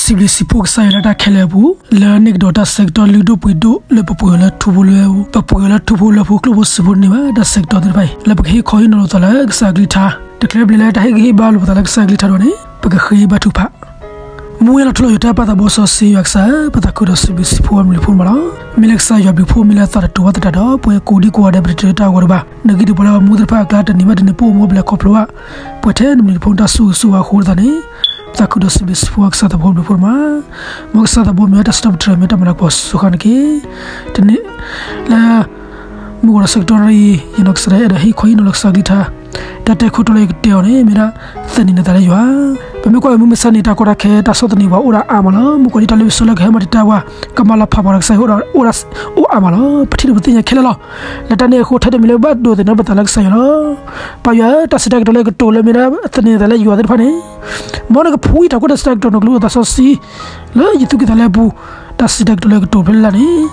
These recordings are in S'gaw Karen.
စံးဘျုးစံးဖှိၣ်ကစၢ်ယွၤလၢတၢ်ခဲလၢာ်အပူၤ လၢန့ၣ်ကဒီးတၢ်ဆၢကတီၢ်လုၢ်ဒိၣ်ပှ့ၤဒိၣ်လၢပပှ့ၤအီၤလၢထူဖိလၢ ပပှ့ၤအီၤလၢထူဖိလၢဖိကျိၣ်ဖိစ့ဖိတန့ၢ်ဘၣ် တၢ်ဆၢကတီၢ်သ့ၣ်တဖၣ်အံၤ လၢပကဟ့ၣ်ခီဟ့ၣ်နီၤလိာ်သးလၢကစၢ်အကလုၢ်ကထါ တချုးပလဲၤလၢတၢ်ဟ့ၣ်ဂံၢ်ဟ့ၣ်ဘါလိာ်ပသးလၢကစၢ်အကလုၢ်ကထါဒီးန့ၣ် ပကဃ့ဘါထုကဖၣ် မူဝဲလီၤထူလီၤယိာ်တၢ်ပၢ်သးဘိစီဆှံယွၤကစၢ်ဧၢ, ပသးခုဒီးစံးဘျုးစံးဖှိၣ်အမုၢ်လံၤဖိမးလီၤ. မ့ၢ်လၢကစၢ်ယွၤဘျုးဖှိၣ်မ့ၢ်လၢအသးတတူာ်ဘၣ်သတးဒီး ပှၤကိးဒံကိးဂၤဒဲး ပတတၢ်အဂီၢ်တဘၣ် နဂံၢ်တပှၤလၢအမူသ့ၣ်တဖၣ်အကျါ တနံၤဘၣ်တနံၤ ပအိၣ်မူဘျဲၣ်ခီဖျိဘၣ် ပှဲၤထဲနမံၤတဖုတၢ်ဆိၣ်ဂ့ၤဆိၣ်ဝါအဃိသတးန့ၣ် ပသးခုဒီးစံးဘျုးစံးဖှိၣ်ကစၢ်သးဘိဘျုးဖှိၣ်မး မ်ကစၢ်သးဘိမ့ၢ်ဝဲတၢ်စံးထီၣ်ပတြၢၤ မ့ၢ်တၢ်မၤလၤကပီၤစိၤဃၣ်န့ၣ်တက့ၢ်. တနံၤလၢ မုၢ်ဂီၤဒီးဆၢကတီၢ်ရၣ်အံၤ ယနီၢ်ကစၢ်ဒၣ်အဲၣ်ဒိးဟ့ၣ်ခီဟ့ၣ်နီၤလီၤကစၢ်အကလုၢ်ကထါ တၢ်တဲခိၣ်တီလၢယကတဲအီၤန့ၣ် မ့ၢ်ဒၣ် သန့ၤနသးလၢယွၤ ပမ့ၢ်ကွၢ်အံၤမုၢ်မဆါန့ၣ် တၢ်ကီတၢ်ခဲတၢ်ဆီၣ်သနံးပှၤအိၣ်ဒၣ်အါမးလီၤ. မုၣ်ကီၤလံၢ်တၢ်လ့ပစီလၢကဟဲမၤတံာ်တာ်ပှၤ ကမၤလီၤဖးပှၤဒီးကစၢ်ယွၤအိၣ်ဒၣ် အိၣ်အါမးလီၤ. ပထံၣ်ဒီးပသ့ၣ်ညါခဲလၢာ်လီၤ. လၢတၢ်န့ၣ်အဃိ ထဲတမံၤလၢပဘၣ်ဒိးသန့ၤပသးလၢကစၢ်ယွၤလီၤ. ပၢ်ယွၤဧၢ, တၢ်စံးတၢ်ကတိၤလၢကတိၤလၢမ့ၢ်ဒၣ်သန့ၤနသးလၢယွၤသ့ၣ်တဖၣ်န့ၣ် မ်နကဖှူထီၣ်ကွံာ်တၢ်စံးတၢ်ကတိၤ နကလူၤသးစီဆှံ လၢယသူၣ်ကံၢ်သးလဲအပူၤ တၢ်စံးတၢ်ကတိၤလၢကတိၤဖဲလၢ်န့ၣ်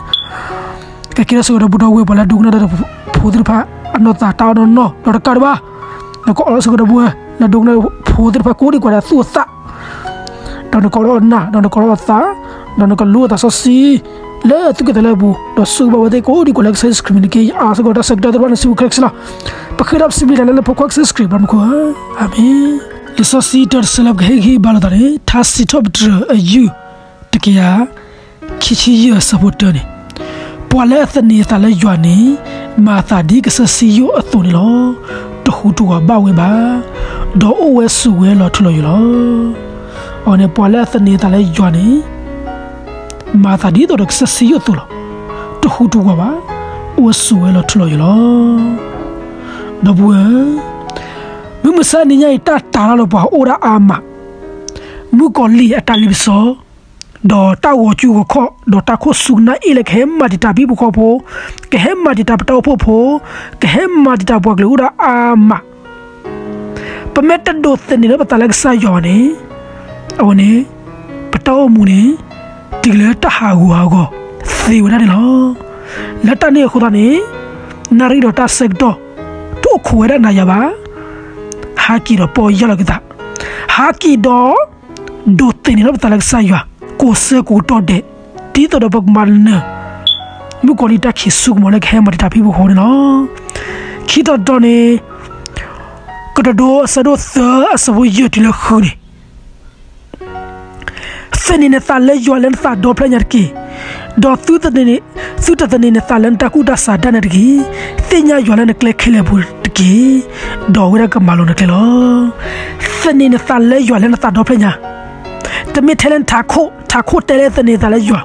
ကကဲထီၣ်စ့ၢ်ကီးဒီးဘူၣ်ထီၣ်ဝဲၢ်ပှၤလၢဒိကနၣ်တၢ်ဖိသ့ၣ်တဖၣ် အနီၢ်သးတၢ်အီၣ်နီၢ်နီၢ် ဒီးတကးဒံးဘၣ် နကအီၣ်လီၤစ့ၢ်ကီးဒီးဝဲၢ်လၢဒိကနၣ်ဖိသ့ၣ်တဖၣ်ကိးဒံကိးဂၤဒဲးအသူၣ်အသး ဒီးနကအီၣ်လီၤအီၣ်နၢ် ဒီးနကအီၣ်လီၤအီၣ်သး ဒီးနကလူၤအသးစီဆှံ လၢသူၣ်ကံၢ်သးလဲအပူၤ ဒီးဆိၣ်ဂ့ၤဘၣ်ဝဲသ့ၣ်ကိးဒံကိးဂၤလၢကစၢ်ယ့ၣ်ၡူးခရံာ်မံၤန့ၣ်တက့ၢ်. ယအါစ့ၢ်ကီးတၢ်ဆၢကတီၢ်သ့ၣ်တဖၣ်န့ၣ် စံးဘျုးကစၢ်လီၤ. ပဃ့ဒီးပစံးဘျုးတၢ်လၢလၢဖိခွါကစၢ်ယ့ၣ်ၡူးခရံာ်အမံၤန့ၣ်တက့ၢ်. လံာ်စီဆှံတၢတဆၢလၢပကဟ့ၣ်ဂံၢ်ဟ့ၣ်ဘါလိာ်သးန့ၣ် ထါစံးထီၣ်ပတြၢၤအယုၢ် တကယၤခံဆံယဲၢ်အဆၢဖိတၢန့ၣ်, ပှၤလၢအသန့ၤအသးလၢယွၤန့ၣ် မၤအသးဒ်ကစၢ်စံယိၣ်အသိးန့ၣ်လီၤ. တဟူးတဝးဘၣ်ဝဲဘၣ်, ဒီးအိၣ်ဝဲဆိးဝဲလီၤထူလီၤယိာ်လီၤ. အဝဲန့ၣ် ပှၤလၢအသန့ၤအသးလၢယွၤန့ၣ် မၤအသးဒ်သိးဒီးကစၢ်စံယိၣ်အသိးလီၤ. တဟူးတဝးဘၣ်, အိၣ်ဝဲဆိးဝဲလီၤထူလီၤယိာ်လီၤ. ဒီပုၢ်ဝဲၢ်ဧၢ, မုၢ်မဆါနံၤညါအံၤ တၢ်တၤလီၤလၢပှၤအိၣ်ဒၣ်အါမး, မုၣ်ကီၤလံၢ်အတၢ်လ့ပစီ ဒီးတၢ်ဂီၤကူဂီၤခီၣ် ဒီးတၢ်ခိၣ်စူၢ်ကနၣ်အ့ၣ်လၢကဟဲမၤတံာ်တာ်ပှၤဟံၣ်ဖိဃီဖိ, ကဟဲမၤတံာ်တာ်ပတၢ်အိၣ်ဖှိၣ်ဖိ, ကဟဲမၤတံာ်တာ်ပှၤကလုာ်အိၣ်ဒၣ်အါမး ပမ့ၢ်တဒိးသန့ၤလၢပသးလၢကစၢ်ယွၤဘၣ်န့ၣ်, အဝဲန့ၣ် ပတၢ်အိၣ်မူန့ၣ် တုၤလၢတၢ်ဟးဂူာ်ဟးဂီၤသ့ဝဲဒၣ်န့ၣ်လီၤ. လၢတၢ်န့ၣ်အဃိသတးန့ၣ်, နၣ်ရံၣ်ဒီးတၢ်ဆၢကတီၢ် တအိၣ်ခိးဝဲဒၣ်နၤယၤဘၣ်. ဟးက့ၤဒီးပီၢ်ယၢ်လီၤက့ၤသး, ဟးက့ၤဒီး ဒိးသန့ၤလၢပသးလၢကစၢ်ယွၤ ကိးဆၢကိးကတီၢ်ဒဲး, ဒ်သိးဒီးပကမၤနၢၤ မုၣ်ကီၤလံၢ်တၢ်ခံးဆူၣ်ကမီၤလၢကဟဲမၤတံာ်တာ်ပှၤဟံၣ်ဖိဃီဖိန့ၣ်လီၤ. ခံတီၤတီၤန့ၣ် ကတိၤဒိအဆၢဒိၣ်သၢအဆၢဖိယဲၢ်တုၤလၢဃုန့ၣ်, သန့ၤနသးလၢယွၤလၢနသးဒီဖျၢၣ်ညါတက့ၢ်. ဒီးသုတသန့ၤ, သုတသန့ၤနသးလၢနတၢ်ကူၣ်တၢ်ဆးဒၣ်နဲတဂ့ၤ. သ့ၣ်ညါယွၤလၢနကျဲခဲလၢာ်အပူၤတက့ၢ်. ဒီးအဝဲဒၣ်ကမၤလိၤနကျဲလီၤ. သန့ၤနသးလၢယွၤလၢနသးဒီဖျၢၣ်ညါ, တမ့ၢ်ထဲလၢနထးခိၣ်, ထးခိၣ်တဲလၢသန့ၤနသးလၢယွၤ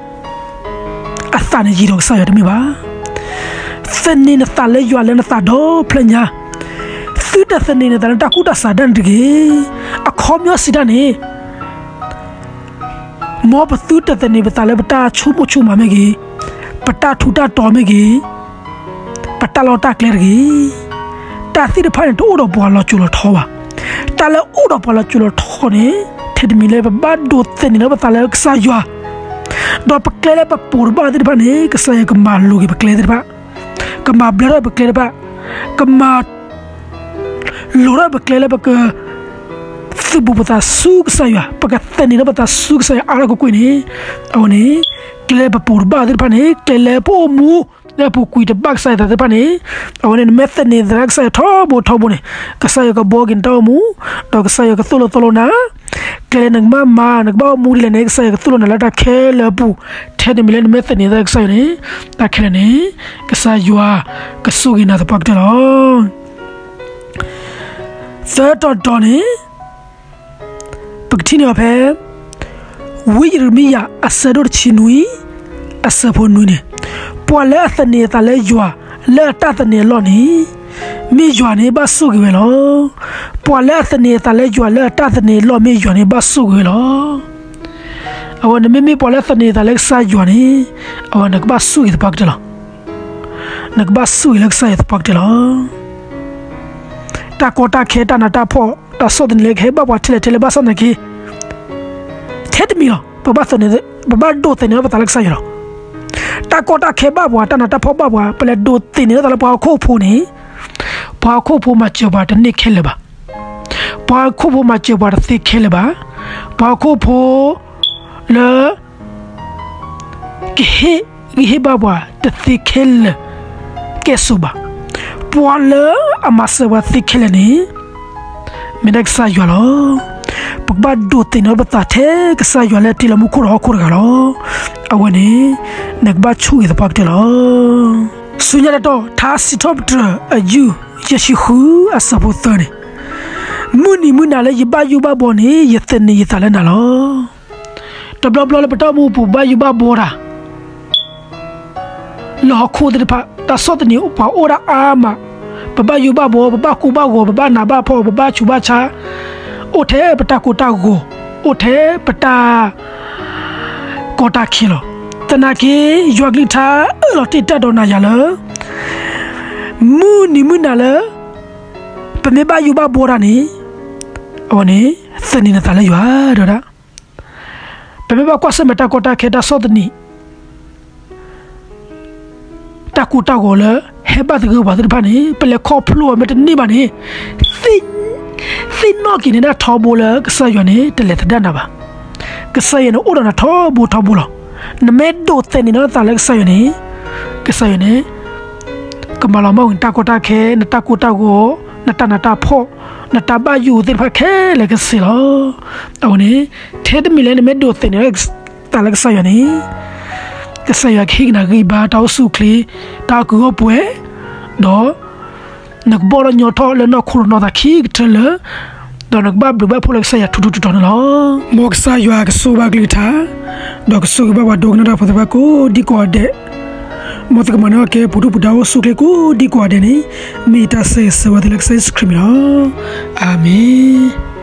အသးန့ၣ်ယံၤဒီးကစၢ်ယွၤတမ့ၢ်ဘၣ်. သန့ၤနသးလၢယွၤလၢနသးဒီဖျၢၣ်ညါ, သုတသန့ၤနသးလၢနတၢ်ကူၣ်တၢ်ဆးဒၣ်န့တဂ့ၤ. အခီပညီစံးတၢ်န့ၣ်, မ်ပသုတသန့ၤပသးလၢပတၢ်ဆိကမိၣ်ဆိကမးမ့ၢ်ဂ့ၤ, ပတၢ်ထူးတၢ်တီၤမ့ၢ်ဂ့ၤ, ပတၢ်လီၢ်တၢ်ကျဲတဂ့ၤ. တၢ်သ့ၣ်တဖၣ်န့ၣ် တအိၣ်ဒီးပှၤလီၤစိၤလီၤထီဘၣ်. တၢ်လၢအိၣ်ဒီးပှၤလီၤစိၤလီၤထီန့ၣ် ထဲတမံၤလၢပဘၣ်ဒိးသန့ၤလၢပသးလၢကစၢ်ယွၤ, ဒီးပကျဲလၢပပိာ်တဘၣ်သ့ၣ်တဖၣ်န့ၣ် ကစၢ်ယွၤကမၤလိၤက့ၤပကျဲသ့ၣ်တဖၣ်, ကမၤဘျါထီၣ်ပကျဲတဖၣ်, ကမၤ လိၤထီၣ်ပကျဲလၢပက သုးဘူးပသးဆူကစၢ်ယွၤ, ပကသန့ၤထီၣ်ပသးဆူကစၢ်ယွၤအါထီၣ်ကွ့ၢ်ကွ့ၢ်န့ၣ်, အဝဲန့ၣ် ကျဲလၢပပိာ်တဘၣ်သ့ၣ်တဖၣ်န့ၣ် ကျဲလၢပအိၣ်မူ လၢအပူၤကွံာ်တဘၣ်ကစၢ်ယွၤသးသ့ၣ်တဖၣ်န့ၣ်, အဝဲန့ၣ် နမ့ၢ်သန့ၤသရၣ်ကစၢ်ယွၤထီဘိထီဘိန့ၣ်, ကစၢ်ယွၤကဘှီက့ၤနတၢ်အိၣ်မူ, ဒီးကစၢ်ယွၤကသိၣ်လိသီလိနၤ, ကျဲလၢနကဘၣ်မၤ နကဘၣ်အိၣ်မူဒ်လဲၣ်န့ၣ် ကစၢ်ယွၤကသိၣ်လိနၤလၢတၢ်ခဲလၢာ်အပူၤ, ထဲတမံၤလၢနမ့ၢ်သန့ၤသရၣ်ကစၢ်ယွၤန့ၣ်, တၢ်ခဲလၢာ်န့ၣ် ကစၢ်ယွၤကဆိၣ်ဂ့ၤနၤသပှၢ်ကတၢၢ်လီၤ. သၢတီၤတီၤန့ၣ် ပကထံၣ်န့ၢ်အီၤဖဲ ဝံယံးရမံယၤအဆၢဒိၣ်တဆံနွံ အဆၢဖိနွံန့ၣ်, ပှၤလၢအသန့ၤအသးလၢယွၤလၢအတၢ်သန့ၤအလီၢ်န့ၣ်, မ့ၢ်ယွၤန့ၣ်ဘၣ်ဆိၣ်ဂ့ၤဝဲလီၤ. ပှၤလၢအသန့ၤအသးလၢယွၤလၢအတၢ်သန့ၤအလီၢ် မ့ၢ်ယွၤန့ၣ်ဘၣ်ဆိၣ်ဂ့ၤဝဲလီၤ. အဝဲနမ့မ့ၢ်ပှၤလၢအသန့ၤအသးလၢကစၢ်ယွၤန့ၣ်, အဝဲနကဘၣ်ဆိၣ်ဂ့ၤသပှၢ်ကတၢၢ်လီၤ. နကဘၣ်ဆိၣ်ဂ့ၤလၢကစၢ်ယွၤသပှၢ်ကတၢၢ်လီၤ. တၢ်ကီတၢ်ခဲ တၢ်နးတၢ်ဖှီၣ် တၢ်ဆီၣ်သနံးလၢကဟဲဘၣ်ပှၤထဲလဲၣ်ထဲလဲၣ်ဘၣ်ဆၣ်သနာ်က့, ထဲတမံၤလီၤ ပဘၣ်သန့ၤ, ပဘၣ်ဒိးသန့ၤလၢပသးလၢကစၢ်ယွၤလီၤ. တၢ်ကီတၢ်ခဲဘၣ်ပှၤ တၢ်နးတၢ်ဖှီၣ်ဘၣ်ပှၤ ပလဲၤဒိးသန့ၤလၢသးလၢပှၤဟီၣ်ခိၣ်ဖိန့ၣ်, ပှၤဟီၣ်ခိၣ်ဖိမၤစၢၤပှၤတန့ၢ်ခဲလၢာ်ဘၣ်. ပှၤဟီၣ်ခိၣ်ဖိမၤစၢၤပှၤတသ့ခဲလၢာ်ဘၣ်. ပှၤဟီၣ်ခိၣ်ဖိ လၢ ကဟ့ၣ်ဂံၢ်ဟ့ၣ်ဘါပှၤတသ့ခဲလၢာ် ကဲၣ်ဆိးဘၣ်. ပှၤလၢအမၤစၢၤပှၤသ့ခဲလၢာ်န့ၣ် မ့ၢ်ဒၣ်ကစၢ်ယွၤလီၤ. ပကဘၣ်ဒိးသန့ၤပသးထဲကစၢ်ယွၤလၢအတ့လီၤမူခိၣ်ဒီးဟီၣ်ခိၣ်တဂၤလီၤ. အဝဲန့ၣ် နကဘၣ်ဆိၣ်ဂ့ၤသပှၢ်ကတၢၢ်လီၤ. ဆူညါတတီၢ် ထါစံးထီၣ်ပတြၢၤအယုၢ် ယဲၢ်ဆံဃု အဆၢဖိသၢန့ၣ်, မုၢ်နံၤမုၢ်နၤလၢယဘၣ်ယိၣ်ဘၣ်ဘှီန့ၣ် ယသန့ၤယသးလၢနၤလီၤ. တဘျီဘျီလၢပတၢ်အိၣ်မူပူၤ ပဘၣ်ယိၣ်ဘၣ်ဘှီတၢ် လၢဟီၣ်ခိၣ်သ့ၣ်တဖၣ် တၢ်ဆီၣ်သနံးပှၤအိၣ်ဒၣ်အါမး, ပဘၣ်ယိၣ်ဘၣ်ဘှီ, ပဘၣ်ကိၢ်ဘၣ်ဂီၤ, ပဘၣ်နးဘၣ်ဖှီၣ်, ပဘၣ်ဆူးဘၣ်ဆါ, အိၣ်ထဲပတၢ်ကိၢ်တၢ်ဂီၤ, အိၣ်ထဲပတၢ်ကီတၢ်ခဲလီၤ. သနာ်က့ ယွၤကလုၢ်ကထါအၢၣ်လီၤတ့ၢ်တၢ်ဒီးနၤယၤလၢ မုၢ်နံၤမုၢ်နၤလၢ ပမ့ၢ်ဘၣ်ယိၣ်ဘၣ်ဘှီတၢ်န့ၣ် အဝဲန့ၣ် သန့ၤနသးလၢယွၤ တဲဝဲဒၣ်. ပမ့ၢ်ဘၣ်ကွၢ်ဆၢၣ်မဲာ်တၢ်ကီတၢ်ခဲ တၢ်ဆီၣ်သနံး တၢ်ကိၢ်တၢ်ဂီၤလၢ ဟဲဘၣ်သဂၢၢ်ပှၤသ့ၣ်တဖၣ်န့ၣ် ပလဲၤခီဖျိအီၤမ့ၢ်တန့ၢ်ဘၣ်န့ၣ် သ့ၣ်နီၣ်က့ၤန့ၣ်ဒၣ်ထီဘိလၢကစၢ်ယွၤန့ၣ် တလဲၤသဒၣ်နၤဘၣ်. ကစၢ်ယွၤန့ၣ်အိၣ်ဒီးနၤထီဘိထီဘိလီၤ. နမ့ၢ်ဒိးသန့ၤနသးလၢကစၢ်ယွၤန့ၣ် ကစၢ်ယွၤန့ၣ် ကမၤလီၤမၢ်ဝံၤနတၢ်ကီတၢ်ခဲ, နတၢ်ကိၢ်တၢ်ဂီၤ, နတၢ်နးတၢ်ဖှီၣ်, နတၢ်ဘၣ်ယိၣ်သ့ၣ်တဖၣ်ခဲလၢာ်ကစ့ၢ်လီၤ. အဝဲန့ၣ် ထဲတမံၤလၢနမ့ၢ်ဒိးသန့ၤသးလၢကစၢ်ယွၤန့ၣ် ကစၢ်ယွၤကဟ့ၣ်က့ၤနၤဂံၢ်ဘါ တၢ်အိၣ်ဆူၣ်အိၣ်ချ့, တၢ်အီၣ်ကုၢ်အီၣ်ပှဲၤ, ဒီး နကဘီၣ်လၢညီထီၣ်လၢနီၢ်ခိနီၢ်သးခံကတၢၢ်လၢ ဒီးနကဘၣ်ဘျုးဘၣ်ဖှိၣ်လၢကစၢ်ယွၤထူထူတီတီန့ၣ်လီၤ. မ်ကစၢ်ယွၤကဆိၣ်ဂ့ၤဘၣ်ကလုၢ်ကထါ, ဒီးကဆိၣ်ဂ့ၤဘၣ်ပှၤဒိကနၣ်တၢ်ဖိသ့ၣ်တဖၣ်ကိးဒံကိးဂၤဒဲး, မ်သုကမၤန့ၢ်အီၣ်ကဲ ပူၤဒုၣ်ပူၤဒါအိၣ်ဆူၣ်အိၣ်ချ့ကိးဒံကိးဂၤဒဲးန့ၣ်, မ့ၢ်ယတၢ်ဆၢဂ့ၤဆၢဝါသုလၢကစၢ်ယ့ၣ်ၡူးခရံာ်အမံၤလီၤ. အၤမ့ၣ်.